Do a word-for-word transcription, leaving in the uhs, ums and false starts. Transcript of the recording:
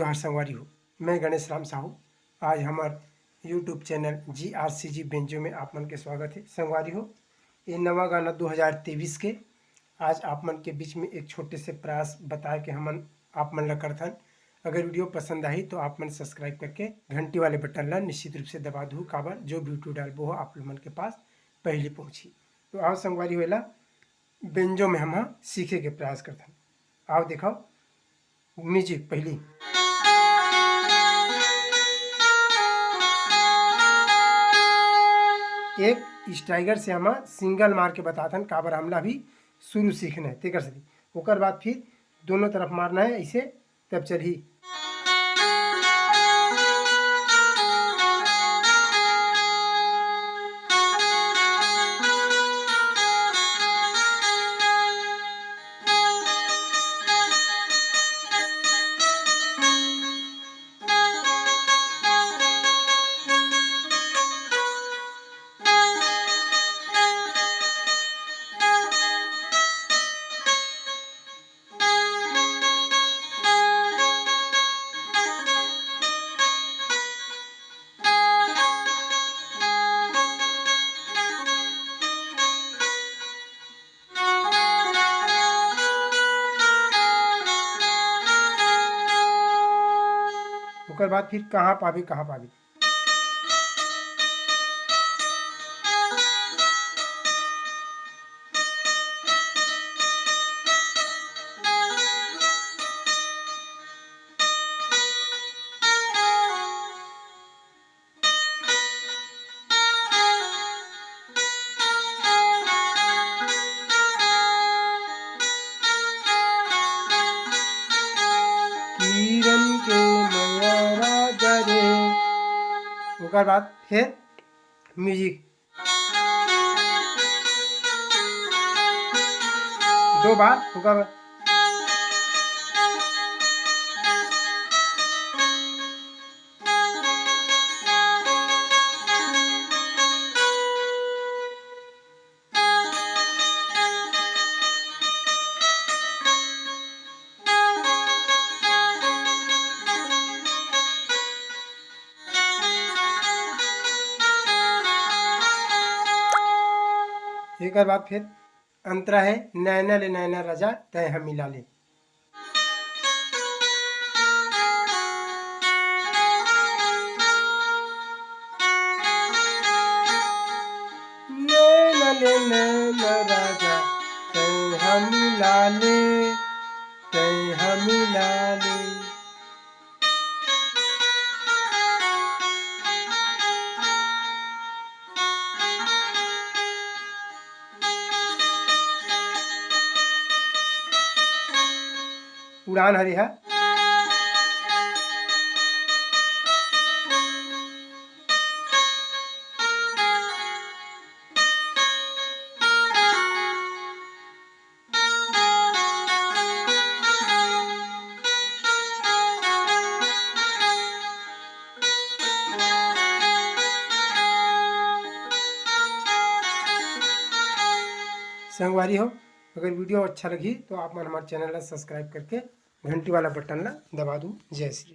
नमस्कार संगवारी हो, मैं गणेश राम साहू। आज हमर YouTube चैनल जी आर सी जी बेंजो में आप मन के स्वागत है। संगवारी हो, ये नवा गाना दो हज़ार तेईस के। आज आप मन के बीच में एक छोटे से प्रयास बता के हमन आप मन ला करथन। अगर वीडियो पसंद आही तो आप मन सब्सक्राइब करके घंटी वाले बटन ला निश्चित रूप से दबा दू, काबर जो भी वीडियो डालबो हो आप मन के पास पहली पहुँची। तो आओ संगवारी हो, एला बेंजो में हम सीखे के प्रयास करथन। आओ देखो, म्यूजिक पहली। एक स्ट्राइगर से हम सिंगल मार के बताथन, काबर हमला भी शुरू सीखना है, तेकर से। ओकर बाद फिर दोनों तरफ मारना है ऐसे, तब चलही। ओकर बाद फिर कहाँ पाबे, कहाँ पाबे। किरण के मया राजा रे। ओकर बाद फिर म्यूजिक। दो बार, ओकर बाद एकर बाद फिर अंतरा है, नैना ले नैना राजा तय हम मिला ले। नैना ले नैना राजा तय हम मिला ले, तय हम मिला ले। उड़ान हरे हा। संगवारी हो, अगर वीडियो अच्छा लगी तो आप मन हमारे चैनल ला सब्सक्राइब करके घंटी वाला बटन ला दबा दू। जय श्री